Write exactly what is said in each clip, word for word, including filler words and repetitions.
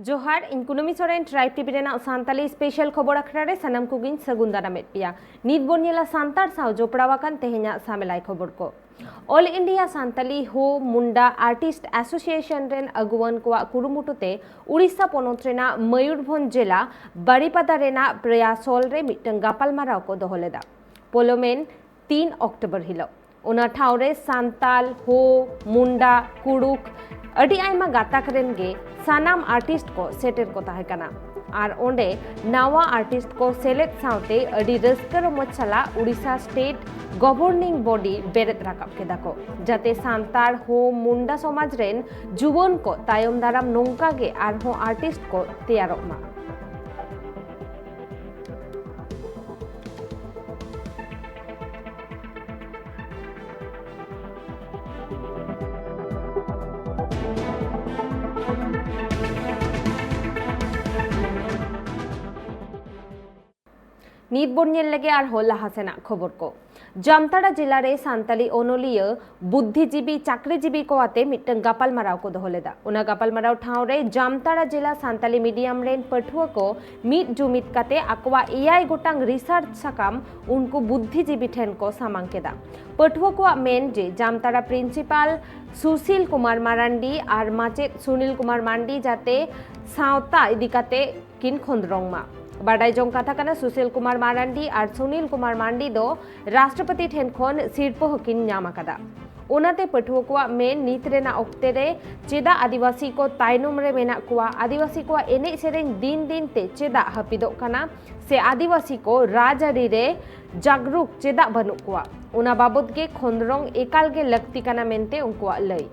ᱡᱚᱦᱟᱨ, ᱤᱧ ᱠᱩᱱᱟᱹᱢᱤ ᱥᱚᱨᱮᱱ, ᱴᱨᱟᱭᱤᱵᱽ ᱴᱤᱵᱷᱤ ᱨᱮᱱᱟᱜ ᱥᱟᱱᱛᱟᱞᱤ ᱥᱯᱮᱥᱟᱞ ᱠᱷᱚᱵᱚᱨ ᱟᱠᱷᱲᱟ ᱨᱮ ᱥᱟᱱᱟᱢ ᱠᱚᱜᱮᱧ ᱥᱟᱹᱜᱩᱱ ᱫᱟᱨᱟᱢᱮᱫ ᱯᱮᱭᱟ᱾ ᱱᱤᱛ ᱵᱚᱱ ᱧᱮᱞᱟ ᱥᱟᱱᱛᱟᱲ ᱥᱟᱶ ᱡᱚᱯᱲᱟᱣ ᱟᱠᱟᱱ ᱛᱮᱦᱮᱧᱟᱜ ᱥᱟᱢᱮᱞᱟᱭ ᱠᱷᱚᱵᱚᱨ ᱠᱚ᱾ ᱚᱞ ᱤᱱᱰᱤᱭᱟ ᱥᱟᱱᱛᱟᱞᱤ ᱦᱳ ᱢᱩᱱᱰᱟ ᱟᱨᱴᱤᱥᱴ ᱮᱥᱳᱥᱤᱭᱮᱥᱚᱱ ᱨᱮᱱ ᱟᱹᱜᱩᱣᱟᱹᱱ ᱠᱚᱣᱟᱜ ᱠᱩᱨᱩᱢᱩᱴᱩ ᱛᱮ ᱩᱲᱤᱥᱥᱟ ᱯᱚᱱᱚᱛ ᱨᱮᱱᱟᱜ ᱢᱚᱭᱩᱨᱵᱷᱚᱸᱡᱽ ᱡᱮᱞᱟ ᱵᱟᱨᱤᱯᱟᱫᱟ ᱨᱮᱱᱟᱜ ᱯᱨᱮᱭᱟᱥᱚᱞ ᱨᱮ ᱢᱤᱫᱴᱟᱝ ᱜᱟᱯᱟᱞᱢᱟᱨᱟᱣ ᱠᱚ ᱫᱚᱦᱚ ᱞᱮᱫᱟ᱾ ᱯᱚᱞᱚᱢᱮᱱ ᱛᱤᱱ ᱚᱠᱴᱳᱵᱚᱨ ᱦᱤᱞᱳᱜ ᱚᱱᱟ ᱴᱷᱟᱶ ᱨᱮ ᱥᱟᱱᱛᱟᱞ, ᱦᱳ, ᱢᱩᱱᱰᱟ, ᱠᱩᱲᱩᱠ, ᱟᱹᱰᱤ ᱟᱭᱢᱟ ᱜᱟᱛᱟᱠ ᱨᱮᱱ ᱜᱮ ᱥᱟᱱᱟᱢ ᱟᱨᱴᱤᱥᱴ ᱠᱚ ᱥᱮᱴᱮᱨ ᱠᱚ ᱛᱟᱦᱮᱸ ᱠᱟᱱᱟ᱾ ᱟᱨ ᱚᱸᱰᱮ ᱱᱟᱣᱟ ᱟᱨᱴᱤᱥᱴ ᱠᱚ ᱥᱮᱞᱮᱫ ᱥᱟᱶᱛᱮ ᱟᱹᱰᱤ ᱨᱟᱹᱥᱠᱟᱹ ᱨᱚᱢᱚᱡᱽ ᱥᱟᱞᱟᱜ ᱩᱲᱤᱥᱥᱟ ᱥᱴᱮᱴ ᱜᱚᱵᱷᱚᱨᱱᱤᱝ ᱵᱚᱰᱤ ᱵᱮᱨᱮᱫ ᱨᱟᱠᱟᱵ ᱠᱮᱫᱟ ᱠᱚ, ᱡᱟᱛᱮ ᱥᱟᱱᱛᱟᱲ, ᱦᱳ, ᱢᱩᱱᱰᱟ ᱥᱚᱢᱟᱡᱽ ᱨᱮᱱ ᱡᱩᱣᱟᱹᱱ ᱠᱚ ᱛᱟᱭᱚᱢ ᱫᱟᱨᱟᱢ ᱱᱚᱝᱠᱟ ᱜᱮ ᱟᱨᱦᱚᱸ ᱟᱨᱴᱤᱥᱴ ᱠᱚ ᱛᱮᱭᱟᱨᱚᱜ ᱢᱟ᱾ ᱱᱤᱛ ᱵᱚᱱ ᱧᱮᱞ ᱞᱮᱜᱮ ᱟᱨᱦᱚᱸ ᱞᱟᱦᱟ ᱥᱮᱱᱟᱜ ᱠᱷᱚᱵᱚᱨ ᱠᱚ᱾ ᱡᱟᱢᱛᱟᱲᱟ ᱡᱮᱞᱟ ᱨᱮ ᱥᱟᱱᱛᱟᱞᱤ ᱚᱱᱚᱞᱤᱭᱟᱹ, ᱵᱩᱫᱽᱫᱷᱤᱡᱤᱵᱤ, ᱪᱟᱹᱠᱨᱤᱡᱤᱵᱤ ᱠᱚ ᱟᱛᱮ ᱢᱤᱫᱴᱟᱝ ᱜᱟᱯᱟᱞᱢᱟᱨᱟᱣ ᱠᱚ ᱫᱚᱦᱚ ᱞᱮᱫᱟ᱾ ᱚᱱᱟ ᱜᱟᱯᱟᱞᱢᱟᱨᱟᱣ ᱴᱷᱟᱶ ᱨᱮ ᱡᱟᱢᱛᱟᱲᱟ ᱡᱮᱞᱟ ᱥᱟᱱᱛᱟᱞᱤ ᱢᱤᱰᱤᱭᱟᱢ ᱨᱮᱱ ᱯᱟᱹᱴᱷᱩᱣᱟᱹ ᱠᱚ ᱢᱤᱫ ᱡᱩᱢᱤᱫ ᱠᱟᱛᱮ ᱟᱠᱚᱣᱟᱜ ᱮᱭᱟᱭ ᱜᱚᱴᱟᱝ ᱨᱤᱥᱟᱨᱪ ᱥᱟᱠᱟᱢ ᱩᱱᱠᱩ ᱵᱩᱫᱽᱫᱷᱤᱡᱤᱵᱤ ᱴᱷᱮᱱ ᱠᱚ ᱥᱟᱢᱟᱝ ᱠᱮᱫᱟ᱾ ᱯᱟᱹᱴᱷᱩᱣᱟᱹ ᱠᱚᱣᱟᱜ ᱢᱮᱱ ᱡᱮ ᱡᱟᱢᱛᱟᱲᱟ ᱯᱨᱤᱱᱥᱤᱯᱟᱞ ᱥᱩᱥᱤᱞ ᱠᱩᱢᱟᱨ ᱢᱟᱨᱟᱱᱰᱤ ᱟᱨ ᱢᱟᱪᱮᱫ ᱥᱩᱱᱤᱞ ᱠᱩᱢᱟᱨ ᱢᱟᱱᱰᱤ ᱡᱟᱛᱮ ᱥᱟᱶᱛᱟ ᱤᱫᱤ ᱠᱟᱛᱮ ᱠᱤᱱ ᱠᱷᱚᱸᱫᱽᱨᱚᱝ ᱢᱟ᱾ ᱵᱟᱰᱟᱭ ᱡᱚᱝ ᱠᱟᱛᱷᱟ ᱠᱟᱱᱟ, ᱥᱩᱥᱤᱞ ᱠᱩᱢᱟᱨ ᱢᱟᱨᱟᱱᱰᱤ ᱟᱨ ᱥᱩᱱᱤᱞ ᱠᱩᱢᱟᱨ ᱢᱟᱱᱰᱤ ᱫᱚ ᱨᱟᱥᱴᱨᱚᱯᱚᱛᱤ ᱴᱷᱮᱱ ᱠᱷᱚᱱ ᱥᱤᱨᱯᱟᱹ ᱦᱚᱸᱠᱤᱱ ᱧᱟᱢ ᱟᱠᱟᱫᱟ᱾ ᱚᱱᱟᱛᱮ ᱯᱟᱹᱴᱷᱩᱣᱟᱹ ᱠᱚᱣᱟᱜ ᱢᱮᱱ, ᱱᱤᱛ ᱨᱮᱱᱟᱜ ᱚᱠᱛᱮ ᱨᱮ ᱪᱮᱫᱟᱜ ᱟᱹᱫᱤᱵᱟᱹᱥᱤ ᱠᱚ ᱛᱟᱭᱱᱚᱢ ᱨᱮ ᱢᱮᱱᱟᱜ ᱠᱚᱣᱟ, ᱟᱹᱫᱤᱵᱟᱹᱥᱤ ᱠᱚᱣᱟᱜ ᱮᱱᱮᱡ ᱥᱮᱨᱮᱧ ᱫᱤᱱ ᱫᱤᱱ ᱛᱮ ᱪᱮᱫᱟᱜ ᱦᱟᱹᱯᱤᱫᱚᱜ ᱠᱟᱱᱟ, ᱥᱮ ᱟᱹᱫᱤᱵᱟᱹᱥᱤ ᱠᱚ ᱨᱟᱡᱽᱟᱹᱨᱤ ᱨᱮ ᱡᱟᱜᱽᱨᱩᱠ ᱪᱮᱫᱟᱜ ᱵᱟᱹᱱᱩᱜ ᱠᱚᱣᱟ, ᱚᱱᱟ ᱵᱟᱵᱚᱛ ᱜᱮ ᱠᱷᱚᱸᱫᱽᱨᱚᱝ ᱮᱠᱟᱞ ᱜᱮ ᱞᱟᱹᱠᱛᱤ ᱠᱟᱱᱟ ᱢᱮᱱᱛᱮ ᱩᱱᱠᱩᱣᱟᱜ ᱞᱟᱹᱭ᱾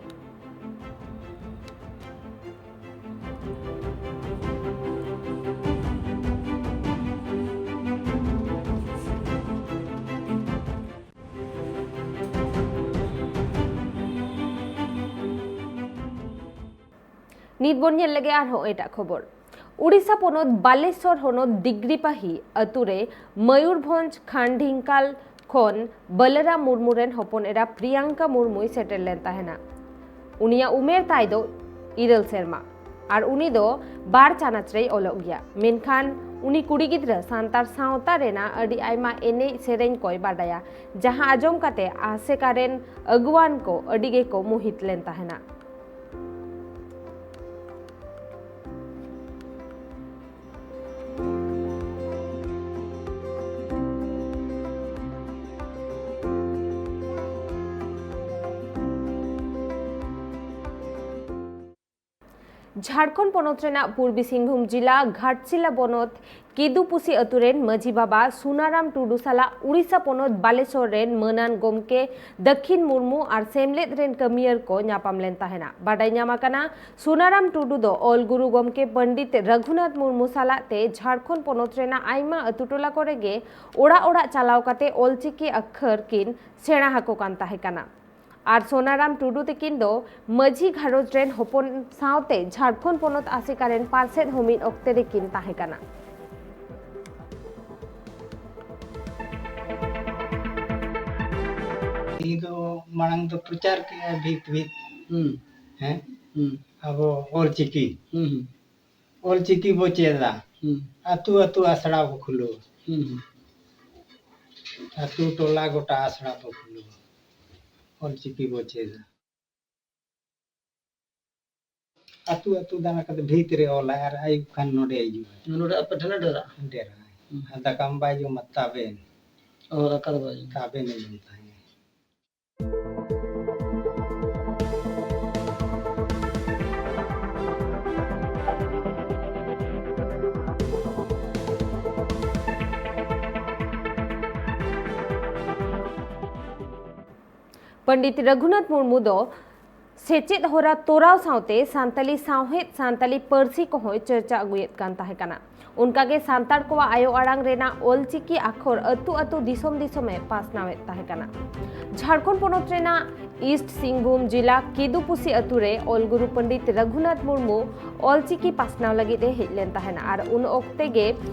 ᱱᱤᱛ ᱵᱚᱱ ᱧᱮᱞ ᱞᱮᱜᱮ ᱟᱨᱦᱚᱸ ᱮᱴᱟᱜ ᱠᱷᱚᱵᱚᱨ᱾ ᱩᱲᱤᱥᱥᱟ ᱯᱚᱱᱚᱛ ᱵᱟᱞᱮᱥᱚᱨ ᱦᱚᱱᱚᱛ ᱰᱤᱜᱽᱨᱤᱯᱟᱦᱤ ᱟᱹᱛᱩ ᱨᱮ ᱢᱚᱭᱩᱨᱵᱷᱚᱸᱡᱽ ᱠᱷᱟᱱᱰᱤᱝᱠᱟᱞ ᱠᱷᱚᱱ ᱵᱟᱞᱟᱨᱟᱢ ᱢᱩᱨᱢᱩ ᱨᱮᱱ ᱦᱚᱯᱚᱱ ᱮᱨᱟ ᱯᱨᱤᱭᱟᱝᱠᱟ ᱢᱩᱨᱢᱩᱭ ᱥᱮᱴᱮᱨ ᱞᱮᱱ ᱛᱟᱦᱮᱱᱟ᱾ ᱩᱱᱤᱭᱟᱜ ᱩᱢᱮᱨ ᱛᱟᱭ ᱫᱚ ᱤᱨᱟᱹᱞ ᱥᱮᱨᱢᱟ᱾ ᱟᱨ ᱩᱱᱤ ᱫᱚ ᱵᱟᱨ ᱪᱟᱱᱟᱪ ᱨᱮᱭ ᱚᱞᱚᱜ ᱜᱮᱭᱟ᱾ ᱢᱮᱱᱠᱷᱟᱱ ᱩᱱᱤ ᱠᱩᱲᱤ ᱜᱤᱫᱽᱨᱟᱹ ᱥᱟᱱᱛᱟᱲ ᱥᱟᱶᱛᱟ ᱨᱮᱱᱟᱜ ᱟᱹᱰᱤ ᱟᱭᱢᱟ ᱮᱱᱮᱡ ᱥᱮᱨᱮᱧ ᱠᱚᱭ ᱵᱟᱰᱟᱭᱟ, ᱡᱟᱦᱟᱸ ᱟᱸᱡᱚᱢ ᱠᱟᱛᱮ ᱟᱥᱮᱠᱟ ᱨᱮᱱ ᱟᱹᱜᱩᱣᱟᱱ ᱠᱚ ᱟᱹᱰᱤ ᱜᱮᱠᱚ ᱢᱩᱦᱤᱛ ᱞᱮᱱ ᱛᱟᱦᱮᱱᱟ᱾ ᱡᱷᱟᱲᱠᱷᱚᱸᱰ ᱯᱚᱱᱚᱛ ᱨᱮᱱᱟᱜ ᱯᱩᱨᱵᱤ ᱥᱤᱝᱵᱷᱩᱢ ᱡᱤᱞᱟ ᱜᱷᱟᱴᱥᱤᱞᱟ ᱵᱚᱱᱚᱛ ᱠᱤᱫᱩᱯᱩᱥᱤ ᱟᱹᱛᱩ ᱨᱮᱱ ᱢᱟᱹᱡᱷᱤ ᱵᱟᱵᱟ ᱥᱩᱱᱟᱨᱟᱢ ᱴᱩᱰᱩ ᱥᱟᱞᱟᱜ ᱩᱲᱤᱥᱥᱟ ᱯᱚᱱᱚᱛ ᱵᱟᱞᱮᱥᱚᱨ ᱨᱮᱱ ᱢᱟᱹᱱᱟᱱ ᱜᱚᱢᱠᱮ ᱫᱟᱹᱠᱷᱤᱱ ᱢᱩᱨᱢᱩ ᱟᱨ ᱥᱮᱢᱞᱮᱫ ᱨᱮᱱ ᱠᱟᱹᱢᱤᱭᱟᱹᱨ ᱠᱚ ᱧᱟᱯᱟᱢ ᱞᱮᱱ ᱛᱟᱦᱮᱱᱟ᱾ ᱵᱟᱰᱟᱭ ᱧᱟᱢ ᱟᱠᱟᱱᱟ, ᱥᱩᱱᱟᱨᱟᱢ ᱴᱩᱰᱩ ᱫᱚ ᱚᱞ ᱜᱩᱨᱩ ᱜᱚᱢᱠᱮ ᱯᱚᱱᱰᱤᱛ ᱨᱟᱹᱜᱷᱩᱱᱟᱛᱷ ᱢᱩᱨᱢᱩ ᱥᱟᱞᱟᱜ ᱛᱮ ᱡᱷᱟᱲᱠᱷᱚᱸᱰ ᱯᱚᱱᱚᱛ ᱨᱮᱱᱟᱜ ᱟᱭᱢᱟ ᱟᱹᱛᱩ ᱴᱚᱞᱟ ᱠᱚᱨᱮ ᱜᱮ ᱚᱲᱟᱜ ᱚᱲᱟᱜ ᱪᱟᱞᱟᱣ ᱠᱟᱛᱮ ᱚᱞᱪᱤᱠᱤ ᱟᱠᱷᱚᱨ ᱠᱤᱱ ᱥᱮᱬᱟ ᱟᱠᱚ ᱠᱟᱱ ᱛᱟᱦᱮᱸ ᱠᱟᱱᱟ᱾ ᱟᱨ ᱥᱳᱱᱟᱨᱟᱢ ᱴᱩᱰᱩ ᱛᱤᱠᱤᱱ ᱫᱚ ᱢᱟᱹᱡᱷᱤ ᱜᱷᱟᱨᱚᱸᱡᱽ ᱨᱮᱱ ᱦᱚᱯᱚᱱ ᱥᱟᱶᱛᱮ ᱡᱷᱟᱲᱠᱷᱚᱸᱰ ᱯᱚᱱᱚᱛ ᱟᱥᱮᱠᱟ ᱨᱮᱱ ᱯᱟᱨᱥᱮᱛ ᱦᱚᱸ ᱢᱤᱫ ᱚᱠᱛᱮ ᱨᱮᱠᱤᱱ ᱛᱟᱦᱮᱸ ᱠᱟᱱᱟ᱾ ᱱᱤᱭᱟᱹ ᱫᱚ ᱢᱟᱲᱟᱝ ᱫᱚ ᱯᱨᱚᱪᱟᱨ ᱠᱮᱜᱼᱟ ᱵᱷᱤᱛ ᱵᱷᱤᱛ᱾ ᱦᱩᱸ᱾ ᱦᱮᱸ? ᱦᱩᱸ᱾ ᱟᱵᱚ ᱚᱞᱪᱤᱠᱤ᱾ ᱦᱩᱸ, ᱦᱩᱸ᱾ ᱚᱞᱪᱤᱠᱤ ᱵᱚ ᱪᱮᱫᱟ᱾ ᱦᱩᱸ᱾ ᱟᱹᱛᱩ ᱟᱹᱛᱩ ᱟᱥᱲᱟ ᱵᱚ ᱠᱷᱩᱞᱟᱹᱣᱟ᱾ ᱦᱩᱸ, ᱦᱩᱸ᱾ ᱟᱹᱛᱩ ᱴᱚᱞᱟ ᱜᱚᱴᱟ ᱟᱥᱲᱟ ᱵᱚ ᱠᱷᱩᱞᱟᱹᱣᱟ᱾ ᱚᱞᱪᱤᱠᱤ ᱵᱚ ᱪᱮᱫᱟ᱾ ᱟᱹᱛᱩ ᱟᱹᱛᱩ ᱫᱟᱬᱟ ᱠᱟᱛᱮ ᱵᱷᱤᱛ ᱨᱮ ᱚᱞᱟᱭ ᱟᱨ ᱟᱹᱭᱩᱵ ᱠᱷᱟᱱ ᱱᱚᱰᱮ ᱦᱤᱡᱩᱜᱼᱟ᱾ ᱱᱚᱰᱮ ᱟᱯᱮ ᱴᱷᱮᱱ ᱮ ᱰᱮᱨᱟᱜᱼᱟ? ᱰᱮᱨᱟᱭ᱾ ᱦᱩᱸ᱾ ᱟᱨ ᱫᱟᱠᱟ ᱢᱟ ᱵᱟᱭ ᱡᱚᱢᱟ, ᱛᱟᱵᱮᱱ᱾ ᱚ, ᱫᱟᱠᱟ ᱫᱚ ᱵᱟᱭ ᱡᱚᱢᱟ᱾ ᱛᱟᱵᱮᱱ ᱮ ᱡᱚᱢ ᱛᱟᱦᱮᱸ᱾ ᱯᱚᱱᱰᱤᱛ ᱨᱟᱹᱜᱷᱩᱱᱟᱛᱷ ᱢᱩᱨᱢᱩ ᱫᱚ ᱥᱮᱪᱮᱫ ᱦᱚᱨᱟ ᱛᱚᱨᱟᱣ ᱥᱟᱶᱛᱮ ᱥᱟᱱᱛᱟᱞᱤ ᱥᱟᱶᱦᱮᱫ, ᱥᱟᱱᱛᱟᱞᱤ ᱯᱟᱹᱨᱥᱤ ᱠᱚᱦᱚᱸᱭ ᱪᱚᱨᱪᱟ ᱟᱹᱜᱩᱭᱮᱫ ᱠᱟᱱ ᱛᱟᱦᱮᱸ ᱠᱟᱱᱟ᱾ ᱚᱱᱠᱟᱜᱮ ᱥᱟᱱᱛᱟᱲ ᱠᱚᱣᱟᱜ ᱟᱭᱳ ᱟᱲᱟᱝ ᱨᱮᱱᱟᱜ ᱚᱞᱪᱤᱠᱤ ᱟᱠᱷᱚᱨ ᱟᱹᱛᱩ ᱟᱹᱛᱩ ᱫᱤᱥᱚᱢ ᱫᱤᱥᱚᱢᱮ ᱯᱟᱥᱱᱟᱣᱮᱫ ᱛᱟᱦᱮᱸ ᱠᱟᱱᱟ᱾ ᱡᱷᱟᱲᱠᱷᱚᱸᱰ ᱯᱚᱱᱚᱛ ᱨᱮᱱᱟᱜ ᱤᱥᱴ ᱥᱤᱝᱵᱷᱩᱢ ᱡᱤᱞᱟ ᱠᱤᱫᱩᱯᱩᱥᱤ ᱟᱹᱛᱩ ᱨᱮ ᱚᱞ ᱜᱩᱨᱩ ᱯᱚᱱᱰᱤᱛ ᱨᱟᱹᱜᱷᱩᱱᱟᱛᱷ ᱢᱩᱨᱢᱩ ᱚᱞᱪᱤᱠᱤ ᱯᱟᱥᱱᱟᱣ ᱞᱟᱹᱜᱤᱫ ᱮ ᱦᱮᱡ ᱞᱮᱱ ᱛᱟᱦᱮᱱᱟ ᱟᱨ ᱩᱱ ᱚᱠᱛᱮ ᱜᱮ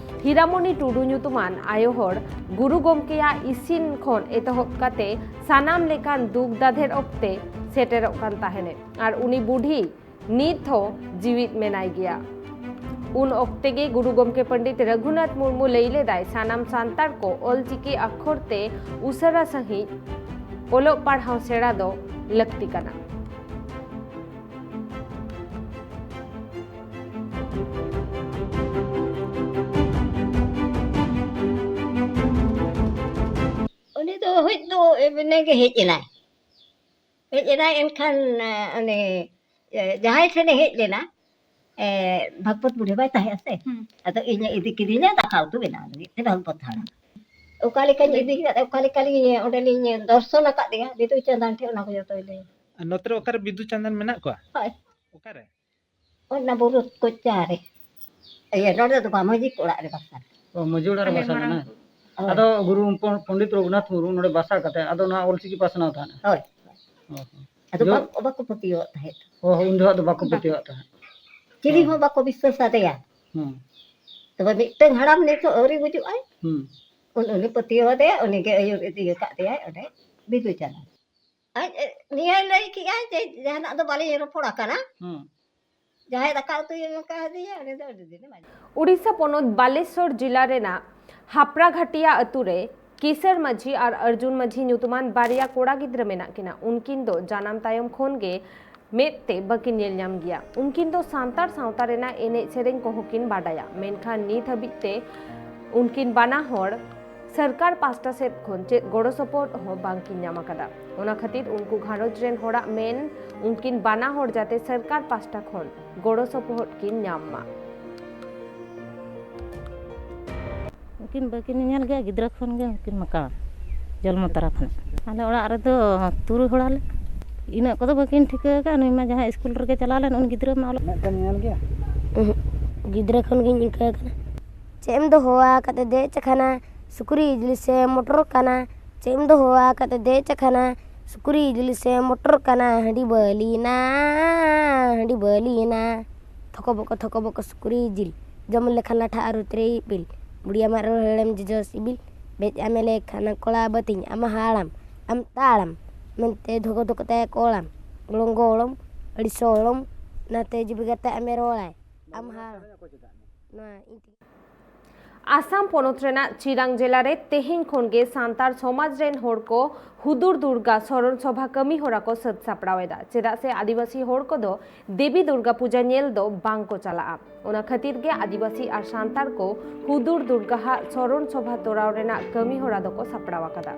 ᱦᱤᱨᱟᱢᱚᱱᱤ ᱴᱩᱰᱩ ᱧᱩᱛᱩᱢᱟᱱ ᱟᱭᱳ ᱦᱚᱲ ᱜᱩᱨᱩ ᱜᱚᱢᱠᱮᱭᱟᱜ ᱤᱥᱤᱱ ᱠᱷᱚᱱ ᱮᱛᱚᱦᱚᱵ ᱠᱟᱛᱮ ᱥᱟᱱᱟᱢ ᱞᱮᱠᱟᱱ ᱫᱩᱠ ᱫᱟᱫᱷᱮᱨ ᱚᱠᱛᱮ ᱥᱮᱴᱮᱨᱚᱜ ᱠᱟᱱ ᱛᱟᱦᱮᱱᱮ ᱟᱨ ᱩᱱᱤ ᱵᱩᱰᱷᱤ ᱱᱤᱛ ᱦᱚᱸ ᱡᱤᱣᱤᱫ ᱢᱮᱱᱟᱭ ᱜᱮᱭᱟ᱾ ᱩᱱ ᱚᱠᱛᱮ ᱜᱮ ᱜᱩᱨᱩ ᱜᱚᱢᱠᱮ ᱯᱚᱱᱰᱤᱛ ᱨᱚᱜᱷᱩᱱᱟᱛᱷ ᱢᱩᱨᱢᱩ ᱞᱟᱹᱭ ᱞᱮᱫᱟᱭ, ᱥᱟᱱᱟᱢ ᱥᱟᱱᱛᱟᱲ ᱠᱚ ᱚᱞᱪᱤᱠᱤ ᱟᱠᱷᱚᱨ ᱛᱮ ᱩᱥᱟᱹᱨᱟ ᱥᱟᱺᱦᱤᱡ ᱚᱞᱚᱜ ᱯᱟᱲᱦᱟᱣ ᱥᱮᱬᱟ ᱫᱚ ᱞᱟᱹᱠᱛᱤ ᱠᱟᱱᱟ᱾ ᱩᱱᱤ ᱫᱚ ᱦᱮᱡ ᱫᱚ ᱮᱢᱱᱤ ᱜᱮ ᱦᱮᱡ ᱮᱱᱟᱭ᱾ ᱦᱮᱡ ᱮᱱᱟᱭ, ᱮᱱᱠᱷᱟᱱ, ᱮ, ᱩᱱᱤ, ᱮ, ᱡᱟᱦᱟᱸᱭ ᱴᱷᱮᱱᱮ ᱦᱮᱡ ᱞᱮᱱᱟ, ᱮ, ᱵᱷᱟᱜᱽᱵᱚᱛ ᱵᱩᱰᱷᱤ ᱵᱟᱭ ᱛᱟᱦᱮᱸᱜᱼᱟ ᱥᱮ? ᱦᱩᱸ᱾ ᱟᱫᱚ ᱤᱧᱮ ᱤᱫᱤ ᱠᱤᱫᱤᱧᱟ ᱫᱟᱠᱟ ᱩᱛᱩ ᱵᱮᱱᱟᱣ ᱞᱟᱹᱜᱤᱫ ᱛᱮ ᱵᱷᱟᱜᱽᱵᱚᱛ ᱦᱟᱲᱟᱢ᱾ ᱚᱠᱟ ᱞᱮᱠᱟᱧ ᱤᱫᱤ ᱠᱮᱫᱟ, ᱚᱠᱟ ᱞᱮᱠᱟᱞᱤᱧ ᱚᱸᱰᱮᱞᱤᱧ ᱫᱚᱨᱥᱚᱱ ᱟᱠᱟᱫᱮᱭᱟ ᱵᱤᱫᱩ ᱪᱟᱸᱫᱟᱱ ᱴᱷᱮᱱ, ᱚᱱᱟ ᱠᱚ ᱡᱚᱛᱚᱭ ᱞᱟᱹᱭᱟ᱾ ᱟᱨ ᱱᱚᱛᱮ ᱨᱮ ᱚᱠᱟᱨᱮ ᱵᱤᱫᱩ ᱪᱟᱸᱫᱟᱱ ᱢᱮᱱᱟᱜ ᱠᱚᱣᱟ? ᱦᱳᱭ᱾ ᱚᱠᱟᱨᱮ? ᱚᱱᱟ ᱵᱩᱨᱩ ᱠᱚᱪᱟ ᱨᱮ᱾ ᱤᱭᱟᱹ, ᱱᱚᱰᱮ ᱫᱚ ᱵᱟᱝ, ᱢᱟᱹᱡᱷᱤ ᱚᱲᱟᱜ ᱨᱮ ᱵᱟᱥᱟ᱾ ᱚ, ᱢᱟᱹᱡᱷᱤ ᱚᱲᱟᱜ ᱨᱮ ᱵᱟᱥᱟ ᱞᱮᱱᱟᱭ᱾ ᱦᱳᱭ᱾ ᱟᱫᱚ ᱜᱩᱨᱩ ᱯᱚᱱ-, ᱯᱚᱱᱰᱤᱛ ᱨᱚᱜᱷᱩᱱᱟᱛᱷ ᱢᱩᱨᱢᱩ ᱱᱚᱰᱮ ᱵᱟᱥᱟ ᱠᱟᱛᱮ ᱟᱫᱚ ᱱᱚᱣᱟ ᱚᱞᱪᱤᱠᱤ ᱯᱟᱥᱱᱟᱣ ᱛᱟᱦᱮᱸᱫ? ᱦᱳᱭ᱾ ᱚ, ᱦᱚᱸ᱾ ᱟᱫᱚ ᱡᱚ- ᱵᱟᱠᱚ, ᱵᱟᱠᱚ ᱯᱟᱹᱛᱭᱟᱹᱣᱟᱜ ᱛᱟᱦᱮᱸᱫ᱾ ᱚ, ᱩᱱ ᱡᱚᱦᱚᱜ ᱫᱚ ᱵᱟᱠᱚ ᱵᱟᱠᱚ᱾ ᱯᱟᱹᱛᱭᱟᱹᱣᱟᱜ ᱛᱟᱦᱮᱸᱫ᱾ ᱪᱤᱞᱤ ᱚ᱾ ᱦᱚᱸ ᱵᱟᱠᱚ ᱵᱤᱥᱣᱟᱥ ᱟᱫᱮᱭᱟ᱾ ᱦᱩᱸ᱾ ᱛᱚᱵᱮ ᱢᱤᱫᱴᱟᱝ ᱦᱟᱲᱟᱢ ᱱᱤᱛᱚᱜ ᱟᱹᱣᱨᱤ ᱜᱩᱡᱩᱜ ᱟᱭ᱾ ᱦᱩᱸ᱾ ᱩᱱ ᱩᱱᱤ ᱯᱟᱹᱛᱭᱟᱹᱣ ᱟᱫᱮᱭᱟ, ᱩᱱᱤ ᱜᱮ ᱟᱹᱭᱩᱨ ᱤᱫᱤ ᱟᱠᱟᱫ ᱫᱮᱭᱟᱭ ᱚᱸᱰᱮ ᱵᱤᱫᱩ ᱪᱟᱸᱫᱟᱱ᱾ ᱟᱡ, ᱮ, ᱱᱤᱭᱟᱹᱭ ᱞᱟᱹᱭ ᱠᱮᱜᱼᱟ ᱡᱮ ᱡᱟᱦᱟᱱᱟᱜ ᱫᱚ ᱵᱟᱞᱮ ᱨᱚᱯᱚᱲ ᱟᱠᱟᱱᱟ᱾ ᱦᱩᱸ᱾ ᱡᱟᱦᱟᱸᱭ ᱫᱟᱠᱟ ᱩᱛᱩᱭ ᱮᱢ ᱟᱠᱟᱫᱮᱭᱟ, ᱩᱱᱤ ᱫᱚ ᱟᱹᱰᱤ ᱫᱤᱱᱮ ᱵᱟᱧᱪᱟᱣ᱾ ᱩᱰᱤᱥᱟ ᱯᱚᱱᱚᱛ ᱵᱟᱞᱮᱥᱚᱨ ᱡᱤᱞᱟ ᱨᱮᱱᱟᱜ ᱦᱟᱯᱲᱟᱜᱷᱟᱴᱤᱭᱟ ᱟᱹᱛᱩ ᱨᱮ ᱠᱤᱥᱟᱹᱨ ᱢᱟᱹᱡᱷᱤ ᱟᱨ ᱟᱨᱡᱩᱱ ᱢᱟᱹᱡᱷᱤ ᱧᱩᱛᱩᱢᱟᱱ ᱵᱟᱨᱭᱟ ᱠᱚᱲᱟ ᱜᱤᱫᱽᱨᱟᱹ ᱢᱮᱱᱟᱜ ᱠᱤᱱᱟ᱾ ᱩᱱᱠᱤᱱ ᱫᱚ ᱡᱟᱱᱟᱢ ᱛᱟᱭᱚᱢ ᱠᱷᱚᱱ ᱜᱮ ᱢᱮᱫ ᱛᱮ ᱵᱟᱹᱠᱤᱱ ᱧᱮᱞ ᱧᱟᱢ ᱜᱮᱭᱟ᱾ ᱩᱱᱠᱤᱱ ᱫᱚ ᱥᱟᱱᱛᱟᱲ ᱥᱟᱶᱛᱟ ᱨᱮᱱᱟᱜ ᱮᱱᱮᱡ ᱥᱮᱨᱮᱧ ᱠᱚᱦᱚᱸ ᱠᱤᱱ ᱵᱟᱰᱟᱭᱟ, ᱢᱮᱱᱠᱷᱟᱱ ᱱᱤᱛ ᱦᱟᱹᱵᱤᱡ ᱛᱮ ᱩᱱᱠᱤᱱ ᱵᱟᱱᱟ ᱦᱚᱲ ᱥᱚᱨᱠᱟᱨ ᱯᱟᱥᱴᱟ ᱥᱮᱫ ᱠᱷᱚᱱ ᱪᱮᱫ ᱜᱚᱲᱚ ᱥᱚᱯᱚᱦᱚᱫ ᱦᱚᱸ ᱵᱟᱝ ᱠᱤᱱ ᱧᱟᱢ ᱟᱠᱟᱫᱟ᱾ ᱚᱱᱟ ᱠᱷᱟᱹᱛᱤᱨ ᱩᱱᱠᱩ ᱜᱷᱟᱨᱚᱸᱡᱽ ᱨᱮᱱ ᱦᱚᱲᱟᱜ ᱢᱮᱱ, ᱩᱱᱠᱤᱱ ᱵᱟᱱᱟ ᱦᱚᱲ ᱡᱟᱛᱮ ᱥᱚᱨᱠᱟᱨ ᱯᱟᱥᱴᱟ ᱠᱷᱚᱱ ᱜᱚᱲᱚ ᱥᱚᱯᱚᱦᱚᱫ ᱠᱤᱱ ᱧᱟᱢ ᱢᱟ᱾ ᱩᱱᱠᱤᱱ ᱵᱟᱹᱠᱤᱱ ᱧᱮᱧᱮᱞ ᱜᱮᱭᱟ, ᱜᱤᱫᱽᱨᱟᱹ ᱠᱷᱚᱱ ᱜᱮ ᱩᱱᱠᱤᱱ ᱢᱟᱠᱟᱣᱟ, ᱡᱚᱱᱢᱚ ᱛᱚᱨᱟ ᱠᱷᱚᱱᱟᱜ᱾ ᱟᱞᱮ ᱚᱲᱟᱜ ᱨᱮᱫᱚ ᱛᱩᱨᱩᱭ ᱦᱚᱲ ᱟᱞᱮ᱾ ᱤᱱᱟᱹᱜ ᱠᱚᱫᱚ ᱵᱟᱹᱠᱤᱱ ᱴᱷᱤᱠᱟᱹ ᱟᱠᱟᱫᱼᱟ᱾ ᱱᱩᱭ ᱢᱟ ᱡᱟᱦᱟᱸ ᱥᱠᱩᱞ ᱨᱮᱜᱮ ᱪᱟᱞᱟᱣ ᱞᱮᱱ, ᱩᱱᱤ ᱜᱤᱫᱽᱨᱟᱹ ᱢᱟ ᱚᱞᱚᱜ ᱢᱤᱫᱴᱮᱱ ᱧᱮᱞ ᱜᱮᱭᱟ? ᱩᱦᱩᱸ᱾ ᱜᱤᱫᱽᱨᱟᱹ ᱠᱷᱚᱱ ᱜᱤᱧ ᱤᱱᱠᱟᱹ ᱟᱠᱟᱱᱟ᱾ ᱪᱮᱫ ᱮᱢ ᱫᱚᱦᱚ ᱟᱠᱟᱫ ᱫᱮᱡ ᱟᱠᱟᱱᱟ? ᱥᱩᱠᱨᱤ ᱡᱤᱞ ᱥᱮ ᱢᱚᱴᱚᱨ ᱠᱟᱱᱟ? ᱪᱮᱫ ᱮᱢ ᱫᱚᱦᱚ ᱟᱠᱟᱫ ᱫᱮᱡ ᱟᱠᱟᱱᱟ? ᱥᱩᱠᱨᱤ ᱡᱤᱞ ᱥᱮ ᱢᱚᱴᱚᱨ ᱠᱟᱱᱟ? ᱦᱟᱺᱰᱤ ᱵᱟᱹᱞᱤᱭᱮᱱᱟ, ᱦᱟᱺᱰᱤ ᱵᱟᱹᱞᱤᱭᱮᱱᱟ᱾ ᱛᱷᱚᱠᱚ ᱵᱚᱠᱚ, ᱛᱷᱚᱠᱚ ᱵᱚᱠᱚ ᱥᱩᱠᱨᱤ ᱡᱤᱞ᱾ ᱡᱚᱢ ᱞᱮᱠᱷᱟᱱ ᱞᱟᱴᱷᱟ ᱟᱹᱨᱩ ᱛᱨᱮ ᱤᱯᱤᱞ᱾ ᱵᱩᱲᱤᱭᱟ ᱢᱟᱨ ᱦᱮᱲᱮᱢ ᱡᱚᱡᱚ ᱥᱤᱵᱤᱞ᱾ ᱵᱮᱡ ᱟᱢᱮ ᱞᱮᱠᱷᱟᱱ ᱠᱚᱲᱟ ᱵᱟᱹᱛᱤᱧ ᱟᱢ ᱦᱟᱲᱟᱢ᱾ ᱟᱢ ᱛᱟᱲᱟᱢ ᱢᱮᱱᱛᱮ ᱫᱷᱚᱠᱚ ᱫᱷᱚᱠᱚ ᱛᱟᱭᱟ ᱠᱚᱲᱟᱢ᱾ ᱜᱚᱲᱚᱢ ᱜᱚᱲᱚᱢ, ᱟᱹᱰᱤ ᱥᱚᱲᱚᱢ, ᱚᱱᱟᱛᱮ ᱡᱩᱵᱤ ᱠᱟᱛᱮ ᱟᱢᱮ ᱨᱚᱲᱟᱭ᱾ ᱟᱢ ᱦᱟᱲ ᱱᱚᱣᱟ ᱤᱧ ᱛᱮᱜᱮ᱾ ᱟᱥᱟᱢ ᱯᱚᱱᱚᱛ ᱨᱮᱱᱟᱜ ᱪᱤᱨᱟᱝ ᱡᱮᱞᱟ ᱨᱮ ᱛᱮᱦᱮᱧ ᱠᱷᱚᱱ ᱜᱮ ᱥᱟᱱᱛᱟᱲ ᱥᱚᱢᱟᱡᱽ ᱨᱮᱱ ᱦᱚᱲ ᱠᱚ ᱦᱩᱫᱩᱲ ᱫᱩᱨᱜᱟ ᱥᱚᱨᱚᱱ ᱥᱚᱵᱷᱟ ᱠᱟᱹᱢᱤ ᱦᱚᱨᱟ ᱠᱚ ᱥᱟᱹᱛ ᱥᱟᱯᱲᱟᱣ ᱮᱫᱟ᱾ ᱪᱮᱫᱟᱜ ᱥᱮ ᱟᱹᱫᱤᱵᱟᱹᱥᱤ ᱦᱚᱲ ᱠᱚᱫᱚ ᱫᱮᱵᱤ ᱫᱩᱨᱜᱟ ᱯᱩᱡᱟ ᱧᱮᱞ ᱫᱚ ᱵᱟᱝ ᱠᱚ ᱪᱟᱞᱟᱜᱼᱟ᱾ ᱚᱱᱟ ᱠᱷᱟᱹᱛᱤᱨ ᱜᱮ ᱟᱹᱫᱤᱵᱟᱹᱥᱤ ᱟᱨ ᱥᱟᱱᱛᱟᱲ ᱠᱚ ᱦᱩᱫᱩᱲ ᱫᱩᱨᱜᱟ ᱦᱟᱜ ᱥᱚᱨᱚᱱ ᱥᱚᱵᱷᱟ ᱛᱚᱨᱟᱣ ᱨᱮᱱᱟᱜ ᱠᱟᱹᱢᱤ ᱦᱚᱨᱟ ᱫᱚᱠᱚ ᱥᱟᱯᱲᱟᱣ ᱟᱠᱟᱫᱟ᱾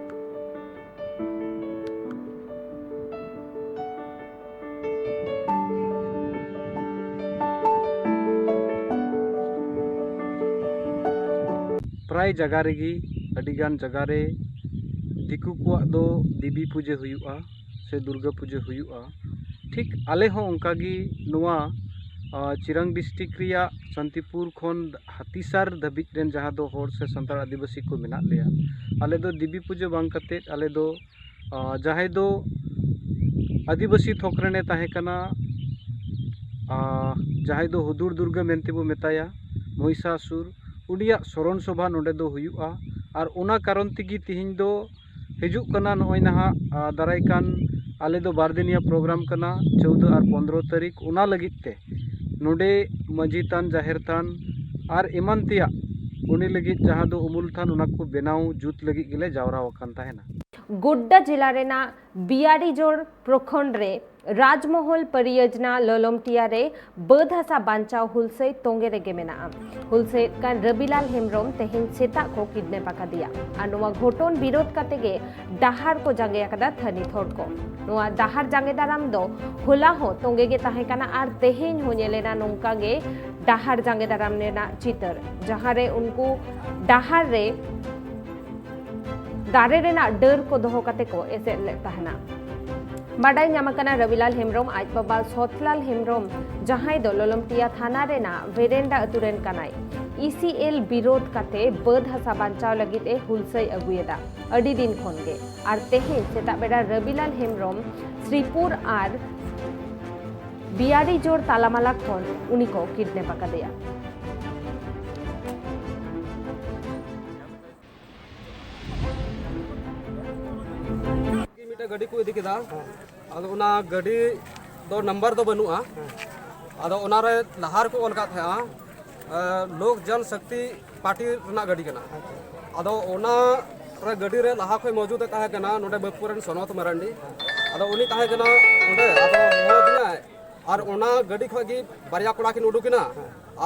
ᱯᱨᱟᱭ ᱡᱟᱭᱜᱟ ᱨᱮᱜᱮ, ᱟᱹᱰᱤᱜᱟᱱ ᱡᱟᱭᱜᱟ ᱨᱮ ᱫᱤᱠᱩ ᱠᱚᱣᱟᱜ ᱫᱚ ᱫᱮᱵᱤ ᱯᱩᱡᱟᱹ ᱦᱩᱭᱩᱜᱼᱟ ᱥᱮ ᱫᱩᱨᱜᱟᱹ ᱯᱩᱡᱟᱹ ᱦᱩᱭᱩᱜᱼᱟ᱾ ᱴᱷᱤᱠ ᱟᱞᱮ ᱦᱚᱸ ᱚᱱᱠᱟᱜᱮ ᱱᱚᱣᱟ, ᱟ, ᱪᱤᱨᱟᱝ ᱰᱤᱥᱴᱨᱤᱠᱴ ᱨᱮᱭᱟᱜ ᱥᱟᱱᱛᱤᱯᱩᱨ ᱠᱷᱚᱱ ᱦᱟᱛᱤᱥᱟᱨ ᱫᱷᱟᱹᱵᱤᱡ ᱨᱮᱱ ᱡᱟᱦᱟᱸ ᱫᱚ ᱦᱚᱲ ᱥᱮ ᱥᱟᱱᱛᱟᱲ ᱟᱹᱫᱤᱵᱟᱹᱥᱤ ᱠᱚ ᱢᱮᱱᱟᱜ ᱞᱮᱭᱟ, ᱟᱞᱮ ᱫᱚ ᱫᱮᱵᱤ ᱯᱩᱡᱟᱹ ᱵᱟᱝ ᱠᱟᱛᱮᱫ ᱟᱞᱮ ᱫᱚ ᱟᱨ ᱡᱟᱦᱟᱸᱭ ᱫᱚ ᱟᱹᱫᱤᱵᱟᱹᱥᱤ ᱛᱷᱚᱠ ᱨᱮᱱᱮ ᱛᱟᱦᱮᱸ ᱠᱟᱱᱟ, ᱟᱨ ᱡᱟᱦᱟᱸᱭ ᱫᱚ ᱦᱩᱫᱩᱲ ᱫᱩᱨᱜᱟᱹ ᱢᱮᱱᱛᱮ ᱵᱚ ᱢᱮᱛᱟᱭᱟ, ᱢᱚᱦᱤᱥᱟᱥᱩᱨ, ᱩᱱᱤᱭᱟᱜ ᱥᱚᱨᱚᱱ ᱥᱚᱵᱷᱟ ᱱᱚᱰᱮ ᱫᱚ ᱦᱩᱭᱩᱜᱼᱟ᱾ ᱟᱨ ᱚᱱᱟ ᱠᱟᱨᱚᱱ ᱛᱮᱜᱮ ᱛᱤᱦᱤᱧ ᱫᱚ ᱦᱤᱡᱩᱜ ᱠᱟᱱᱟ ᱱᱚᱜᱼᱚᱭ ᱱᱟᱦᱟᱜ, ᱟᱨ ᱫᱟᱨᱟᱭ ᱠᱟᱱ ᱟᱞᱮ ᱫᱚ ᱵᱟᱨ ᱫᱤᱱᱤᱭᱟ ᱯᱨᱳᱜᱨᱟᱢ ᱠᱟᱱᱟ, ᱪᱳᱣᱫᱟᱹ ᱟᱨ ᱯᱚᱱᱫᱽᱨᱚ ᱛᱟᱹᱨᱤᱠᱷ, ᱚᱱᱟ ᱞᱟᱹᱜᱤᱫ ᱛᱮ ᱱᱚᱰᱮ ᱢᱟᱹᱡᱷᱤ ᱛᱷᱟᱱ, ᱡᱟᱦᱮᱨ ᱛᱷᱟᱱ ᱟᱨ ᱮᱢᱟᱱ ᱛᱮᱭᱟᱜ ᱩᱱᱤ ᱞᱟᱹᱜᱤᱫ ᱡᱟᱦᱟᱸ ᱫᱚ ᱩᱢᱩᱞ ᱛᱷᱟᱱ, ᱚᱱᱟ ᱠᱚ ᱵᱮᱱᱟᱣ ᱡᱩᱛ ᱞᱟᱹᱜᱤᱫ ᱜᱮᱞᱮ ᱡᱟᱣᱨᱟ ᱟᱠᱟᱱ ᱛᱟᱦᱮᱱᱟ᱾ ᱜᱳᱰᱰᱟ ᱡᱮᱞᱟ ᱨᱮᱱᱟᱜ ᱵᱤᱭᱟᱨᱤᱡᱳᱲ ᱯᱨᱚᱠᱷᱚᱸᱰ ᱨᱮ ᱨᱟᱡᱽᱢᱚᱦᱚᱞ ᱯᱚᱨᱤᱭᱳᱡᱽᱱᱟ ᱞᱚᱞᱚᱢᱴᱤᱭᱟ ᱨᱮ ᱵᱟᱹᱫᱽ ᱦᱟᱥᱟ ᱵᱟᱧᱪᱟᱣ ᱦᱩᱞᱥᱟᱹᱭ ᱛᱚᱸᱜᱮ ᱨᱮᱜᱮ ᱢᱮᱱᱟᱜᱼᱟ᱾ ᱦᱩᱞᱥᱟᱹᱭᱮᱫ ᱠᱟᱱ ᱨᱟᱹᱵᱤᱞᱟᱞ ᱦᱮᱢᱵᱨᱚᱢ ᱛᱮᱦᱮᱧ ᱥᱮᱛᱟᱜ ᱠᱚ ᱠᱤᱰᱱᱮᱯ ᱟᱠᱟᱫᱮᱭᱟ ᱟᱨ ᱱᱚᱣᱟ ᱜᱷᱚᱴᱚᱱ ᱵᱤᱨᱳᱫᱷ ᱠᱟᱛᱮ ᱜᱮ ᱰᱟᱦᱟᱨ ᱠᱚ ᱡᱟᱸᱜᱮ ᱟᱠᱟᱫᱟ ᱛᱷᱟᱹᱱᱤᱛ ᱦᱚᱲ ᱠᱚ᱾ ᱱᱚᱣᱟ ᱰᱟᱦᱟᱨ ᱡᱟᱸᱜᱮ ᱫᱟᱨᱟᱢ ᱫᱚ ᱦᱚᱞᱟ ᱦᱚᱸ ᱛᱚᱸᱜᱮ ᱜᱮ ᱛᱟᱦᱮᱸ ᱠᱟᱱᱟ ᱟᱨ ᱛᱮᱦᱮᱧ ᱦᱚᱸ ᱧᱮᱞᱮᱱᱟ ᱱᱚᱝᱠᱟ ᱜᱮ ᱰᱟᱦᱟᱨ ᱡᱟᱸᱜᱮ ᱫᱟᱨᱟᱢ ᱨᱮᱱᱟᱜ ᱪᱤᱛᱟᱹᱨ, ᱡᱟᱦᱟᱸ ᱨᱮ ᱩᱱᱠᱩ ᱰᱟᱦᱟᱨ ᱨᱮ ᱫᱟᱨᱮ ᱨᱮᱱᱟᱜ ᱰᱟᱹᱨ ᱠᱚ ᱫᱚᱦᱚ ᱠᱟᱛᱮ ᱠᱚ ᱮᱥᱮᱫ ᱞᱮᱫ ᱛᱟᱦᱮᱱᱟ᱾ ᱵᱟᱰᱟᱭ ᱧᱟᱢ ᱟᱠᱟᱱᱟ, ᱨᱟᱹᱵᱤᱞᱟᱞ ᱦᱮᱢᱵᱨᱚᱢ ᱟᱡ ᱵᱟᱵᱟ ᱥᱚᱛᱞᱟᱞ ᱦᱮᱢᱵᱨᱚᱢ, ᱡᱟᱦᱟᱸᱭ ᱫᱚ ᱞᱚᱞᱚᱢᱴᱤᱭᱟ ᱛᱷᱟᱱᱟ ᱨᱮᱱᱟᱜ ᱵᱷᱮᱨᱮᱱᱰᱟ ᱟᱹᱛᱩ ᱨᱮᱱ ᱠᱟᱱᱟᱭ, ᱤ ᱥᱤ ᱮᱞ ᱵᱤᱨᱳᱫᱷ ᱠᱟᱛᱮ ᱵᱟᱹᱫᱽ ᱦᱟᱥᱟ ᱵᱟᱧᱪᱟᱣ ᱞᱟᱹᱜᱤᱫ ᱮ ᱦᱩᱞᱥᱟᱹᱭ ᱟᱹᱜᱩᱭᱮᱫᱟ ᱟᱹᱰᱤ ᱫᱤᱱ ᱠᱷᱚᱱ ᱜᱮ᱾ ᱟᱨ ᱛᱮᱦᱮᱧ ᱥᱮᱛᱟᱜ ᱵᱮᱲᱟ ᱨᱟᱹᱵᱤᱞᱟᱞ ᱦᱮᱢᱵᱨᱚᱢ ᱥᱨᱤᱯᱩᱨ ᱟᱨ ᱵᱤᱭᱟᱨᱤᱡᱳᱲ ᱛᱟᱞᱟᱢᱟᱞᱟ ᱠᱷᱚᱱ ᱩᱱᱤ ᱠᱚ ᱠᱤᱰᱱᱮᱯ ᱟᱠᱟᱫᱮᱭᱟ᱾ ᱢᱤᱫᱴᱮᱱ ᱜᱟᱹᱰᱤ ᱠᱚ ᱤᱫᱤ ᱠᱮᱫᱟ᱾ ᱟᱫᱚ ᱚᱱᱟ ᱜᱟᱹᱰᱤ ᱫᱚ ᱱᱟᱢᱵᱟᱨ ᱫᱚ ᱵᱟᱹᱱᱩᱜᱼᱟ᱾ ᱟᱫᱚ ᱚᱱᱟᱨᱮ ᱞᱟᱦᱟ ᱨᱮᱠᱚ ᱚᱞ ᱠᱟᱫ ᱛᱟᱦᱮᱸᱜᱼᱟ, ᱮ, ᱞᱳᱠ ᱡᱚᱱ ᱥᱚᱠᱛᱤ ᱯᱟᱨᱴᱤ ᱨᱮᱱᱟᱜ ᱜᱟᱹᱰᱤ ᱠᱟᱱᱟ᱾ ᱟᱫᱚ ᱚᱱᱟ ᱨᱮ ᱜᱟᱹᱰᱤ ᱨᱮ ᱞᱟᱦᱟ ᱠᱷᱚᱱ ᱢᱚᱡᱩᱫ ᱮ ᱛᱟᱦᱮᱸ ᱠᱟᱱᱟ ᱱᱚᱰᱮ ᱵᱟᱹᱫᱽᱯᱩᱨ ᱨᱮᱱ ᱥᱚᱱᱚᱛ ᱢᱟᱨᱟᱱᱰᱤ᱾ ᱟᱫᱚ ᱩᱱᱤ ᱛᱟᱦᱮᱸ ᱠᱟᱱᱟ ᱚᱸᱰᱮ, ᱟᱫᱚ ᱦᱚᱦᱚ ᱟᱹᱫᱤᱧᱟᱭ᱾ ᱟᱨ ᱚᱱᱟ ᱜᱟᱹᱰᱤ ᱠᱷᱚᱱ ᱜᱮ ᱵᱟᱨᱭᱟ ᱠᱚᱲᱟ ᱠᱤᱱ ᱩᱰᱩᱠ ᱮᱱᱟ᱾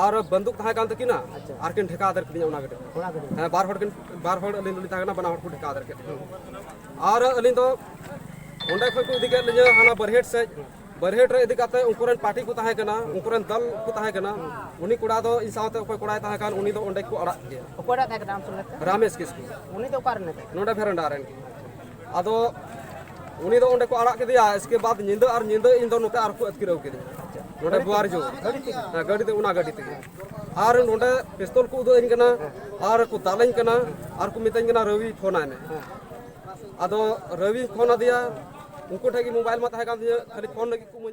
ᱟᱨ ᱵᱟᱱᱫᱩᱠ ᱛᱟᱦᱮᱸ ᱠᱟᱱ ᱛᱟᱹᱠᱤᱱᱟ᱾ ᱟᱪᱪᱷᱟ᱾ ᱟᱨ ᱠᱤᱱ ᱰᱷᱮᱠᱟ ᱟᱫᱮᱨ ᱠᱤᱫᱤᱧᱟ ᱚᱱᱟ ᱜᱟᱹᱰᱤ᱾ ᱚᱱᱟ ᱜᱟᱹᱰᱤ᱾ ᱦᱮᱸ, ᱵᱟᱨ ᱦᱚᱲ ᱠᱤᱱ, ᱵᱟᱨ ᱦᱚᱲ ᱟᱹᱞᱤᱧ ᱫᱚᱞᱤᱧ ᱛᱟᱦᱮᱸ ᱠᱟᱱᱟ, ᱵᱟᱱᱟ ᱦᱚᱲ ᱠᱚ ᱰᱷᱮᱠᱟ ᱟᱫᱮᱨ ᱠᱮᱫ ᱞᱤᱧᱟ᱾ ᱟᱨ ᱟᱹᱞᱤᱧ ᱫᱚ ᱚᱸᱰᱮ ᱠᱷᱚᱱ ᱠᱚ ᱤᱫᱤ ᱠᱮᱫ ᱞᱤᱧᱟᱹ ᱦᱟᱱᱟ ᱵᱟᱨᱦᱮᱴ ᱥᱮᱫ᱾ ᱵᱟᱨᱦᱮᱴ ᱨᱮ ᱤᱫᱤ ᱠᱟᱛᱮ ᱩᱱᱠᱩ ᱨᱮᱱ ᱯᱟᱨᱴᱤ ᱠᱚ ᱛᱟᱦᱮᱸ ᱠᱟᱱᱟ, ᱩᱱᱠᱩ ᱨᱮᱱ ᱫᱚᱞ ᱠᱚ ᱛᱟᱦᱮᱸ ᱠᱟᱱᱟ᱾ ᱩᱱᱤ ᱠᱚᱲᱟ ᱫᱚ ᱤᱧ ᱥᱟᱶᱛᱮ ᱚᱠᱚᱭ ᱠᱚᱲᱟᱭ ᱛᱟᱦᱮᱸ ᱠᱟᱱ, ᱩᱱᱤ ᱫᱚ ᱚᱸᱰᱮ ᱠᱚ ᱟᱲᱟᱜ ᱠᱮᱫᱮᱭᱟ᱾ ᱚᱠᱚᱭᱴᱟᱜ ᱛᱟᱦᱮᱸ ᱠᱟᱱᱟ ᱟᱢ ᱥᱚᱸᱜᱮ ᱛᱮ? ᱨᱟᱢᱮᱥ ᱠᱤᱥᱠᱩ᱾ ᱩᱱᱤ ᱫᱚ ᱚᱠᱟ ᱨᱮᱱ ᱛᱟᱦᱮᱸ? ᱱᱚᱰᱮ ᱵᱷᱮᱨᱮᱱᱰᱟ ᱨᱮᱱ ᱜᱮ᱾ ᱟᱫᱚ ᱩᱱᱤ ᱫᱚ ᱚᱸᱰᱮ ᱠᱚ ᱟᱲᱟᱜ ᱠᱮᱫᱮᱭᱟ᱾ ᱤᱥᱠᱮ ᱵᱟᱫ ᱧᱤᱫᱟᱹ ᱟᱨ ᱧᱤᱫᱟᱹ ᱤᱧ ᱫᱚ ᱱᱚᱛᱮ ᱟᱨ ᱠᱚ ᱟᱹᱛᱠᱤᱨ ᱟᱹᱜᱩ ᱠᱮᱫᱤᱧᱟ᱾ ᱱᱚᱰᱮ ᱜᱟᱹᱰᱤ ᱵᱩᱣᱟᱨ ᱛᱮᱜᱮ? ᱡᱳᱨ᱾ ᱜᱟᱹᱰᱤ ᱛᱮᱜᱮ? ᱦᱮᱸ, ᱜᱟᱹᱰᱤ ᱛᱮ, ᱚᱱᱟ ᱜᱟᱹᱰᱤ ᱛᱮᱜᱮ᱾ ᱟᱨ ᱱᱚᱰᱮ ᱯᱤᱥᱛᱚᱞ ᱠᱚ ᱩᱫᱩᱜ ᱟᱹᱧ ᱠᱟᱱᱟ ᱟᱨ ᱠᱚ ᱫᱟᱞᱟᱹᱧ ᱠᱟᱱᱟ ᱟᱨ ᱠᱚ ᱢᱮᱛᱟᱹᱧ ᱠᱟᱱᱟ, "ᱨᱟᱹᱣᱤ ᱯᱷᱳᱱ ᱟᱭ ᱢᱮ᱾" ᱟᱫᱚ ᱨᱟᱹᱣᱤᱧ ᱯᱷᱳᱱ ᱟᱫᱮᱭᱟ, ᱩᱱᱠᱩ ᱴᱷᱮᱱ ᱜᱮ ᱢᱳᱵᱟᱭᱤᱞ ᱢᱟ ᱛᱟᱦᱮᱸ ᱠᱟᱱ ᱛᱤᱧᱟᱹ, ᱠᱷᱟᱹᱞᱤ ᱯᱷᱳᱱ ᱞᱟᱹᱜᱤᱫ ᱠᱚ ᱤᱢᱟᱹᱧ